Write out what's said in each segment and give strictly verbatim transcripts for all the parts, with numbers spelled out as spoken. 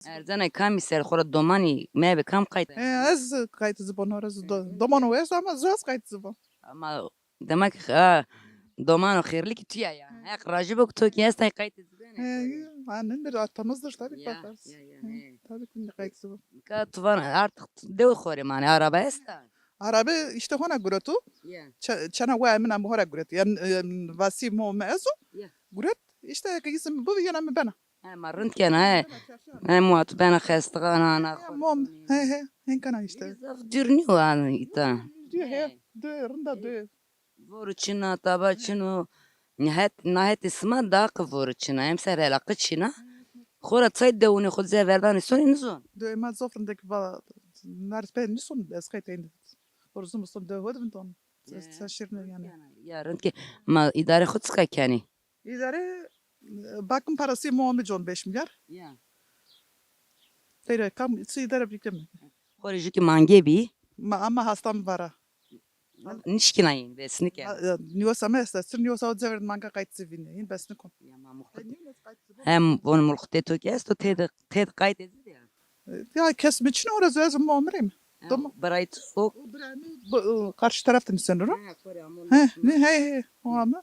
Erzena kamî ser xo ra domanî mebe kam qayt. He, ez qayt zibon, ez do, domano ez ama zaz qayt zibon. Ama demek ha, domano xêrlikî tu ya ya. Heq rajî bo ki to ki estay qayt zibene. He, annen bir atamızdır tabii ki bakarız. Ya, ya, he. Tabii ki qayt zibon. Ka tu van artık dew xorê mane araba esta. Arabe işte hona guretu. Ya. Çe-, çena wa emina mi hora guretu. Yani e, vasi mo me ezo. Ya. Guret işte ki isim bu yana mi bena. He, ma rind kena he. He, muat bena xestiqan ana. He, mom. He he. Henkana işte. Zaf dür niyo an ita. Dür he. Dür rinda dür. Voru çina, taba çino. Nihet, nihet isma da ki voru çina. Hem ser elaqı çina. Xora çay dewune xo ze verdanê sonê nizon. Dewê ma zofrindek va narspe nison ez qayteyni. Xor zimiston dew hodvindon. Sa şirne yani. Ya rind ki ma idare xo çika kenî. İdare e, bakım parası mı on milyon beş milyar. Ya. Teyre kam si idare bikleme. Xorê jü ki mange bî. Ma ama hastam vara. Nişkîna yîn, bes nike. Niyosa me esta, sir niyosa o ceverd manga qayt zivîne. Yîn bes nikon. Ya ma muxtete. Hem von mulxtê to ki esto, têde, têde qayt edildi ya. Ya kes mi çin ora zezim mo omrê mi. Domo. Birayt o. O birayt mi karşı tarafta nisenir o. He, ne he he o ama.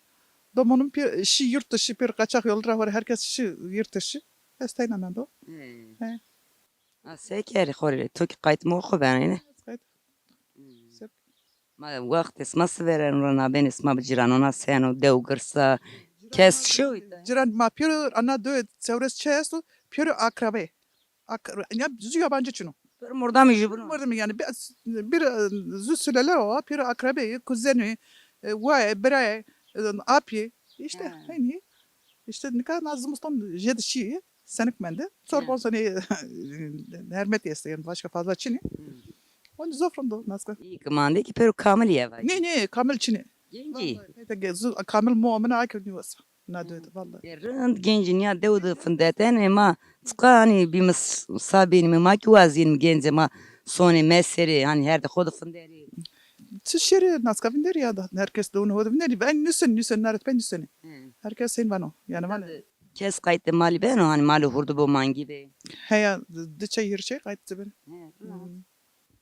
Domonum pir şi yurt dışı pir kaçak yolda var herkes şi yurt dışı. Estayna mendo. He. Ha, se kerî xo rê? To kî qayt mi xo benayne? Qayt. Ma wext esma siveren ra nabên esma bi cîranona seno, dew girsa, kes şew îta? Cîran ma pêro ana do çewres çi esto, pêro akrabe. Ak-, ya zü yabancı çino. Pêro mordamî jü bino. Mordamî yani bir, bir e, zü sülele o, pêro akrabe, kuzenî, e, waye, biraye, e, apî, işte, hani, işte nika na zimistan jêde şî. Senik mende. Sor bon senî hermetî estê, yani başka fazla çinî. Onca zofrun do naska. İyi ki mande ki pêro kamil ye vay. Ne ne kamil çinî. Genci. Kamil muamına akir nivasa. Na döde vallahi. E, rind genci niya dew de findeten e ma çiqa hani bîmis sabîn mi ma ki wazîn genci ma sonê meserê hani her de xo de finderî. Çi şerî naska vinderî ya da herkes de onu ho de vinderî. Ben nüsen nüsen naret ben nüseni. Herkes sen vano. Yani vano. Kes qaytê malî beno, hanî malê hurdi bo, mangî bê? Heya, di çey hîrê çey qaytê beno. He, rahat.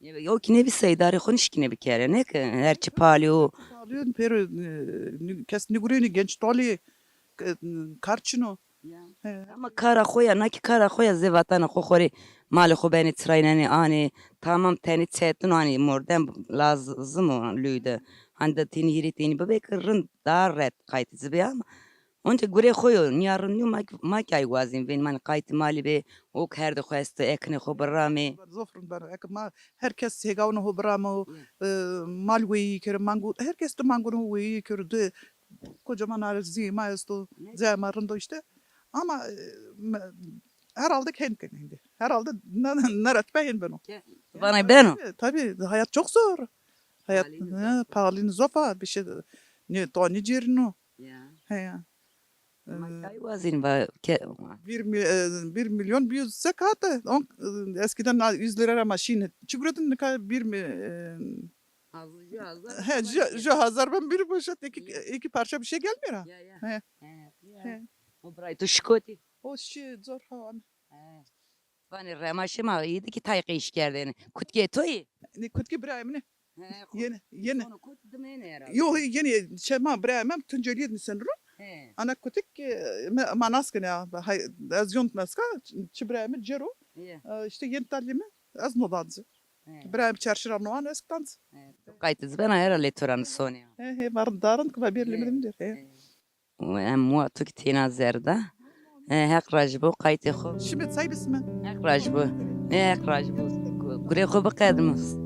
Yew kî nêbî seydarê xo nişkîne bikerê, ne ki her çi palî o. Palî o, pêro, e, kes nigurênî, genç tolî, e, kar çin o. Ya. He. Ama kara xo ya, na kî kara xo ya, zê vatena xo xo rê malê xo benê çiraynenê anê, tamam tenê çetin o, hanî mordem lazim o lüy de. Hanî di tînî hîrê tînî bibê ki rind daha ret qaytê ci bê ama Onca gurê xo yo, nîya rind nîyo, ma, ma kî ay wazîn vên, manî qaytê malî bê, o ki her de xo esto, ekinê xo biramê. Zof rind beno. Eke ma her kes hêgawino xo biramo, e, mal weyî kero, mango, her kes de mangonê xo weyî kero, de kocaman arazîyê ma esto, cayê ma rind o işte. Ama e, me- herhalde ki hên kenê hindî. Herhalde ne, ne, ne retbe hên beno. Vanay beno. Tabii, tabii, hayat çok zor. Hayat pahalîn zof a, bir şey ne to ne cêrino. Ya. He ya. Ma kay wazîn va ke. Bir, mi- e, bir milyon bir yüz se kağıt. On, e, eskiden yüz lira ra ma şîne. Çi guretin nika bir mi- e, Hazır, hazır. He, hazır. Hazır ben bir poşet iki, iki parça bir şey gelmiyor ha. Ya, ya. He. He, ya. He. O biray tu şikoti. O şi zor ha. He. Vanê rema şima îdî ki tay qîş kerdêne. Kutkê to yê? Nê, kutkê birayê min ê. He, xo- Yenê, yenê. Xo kut dimêne herhalde. Yo, yenê, şey, ma birayê min Tuncelîye de nîsenir o. He. Ana kutik, e, me- ma nas kenê, ha, hay- ez yont meska, çi birayê min cêro. He. E, işte yent dalî mi, ez no danci. He. Birayê min çarşî ra noan, ez danci. He. Qaytê ci bena herhalde to ra nisonê. He, he, ma rind darin ki va bir limidim dir. He. He. Em wa tu ki têna zerda. E, Heq rajî bo qaytê xo. Şima çay bisme. Heq rajî bo. E, Heq rajî bo. Gu- Gurê xo biqedime.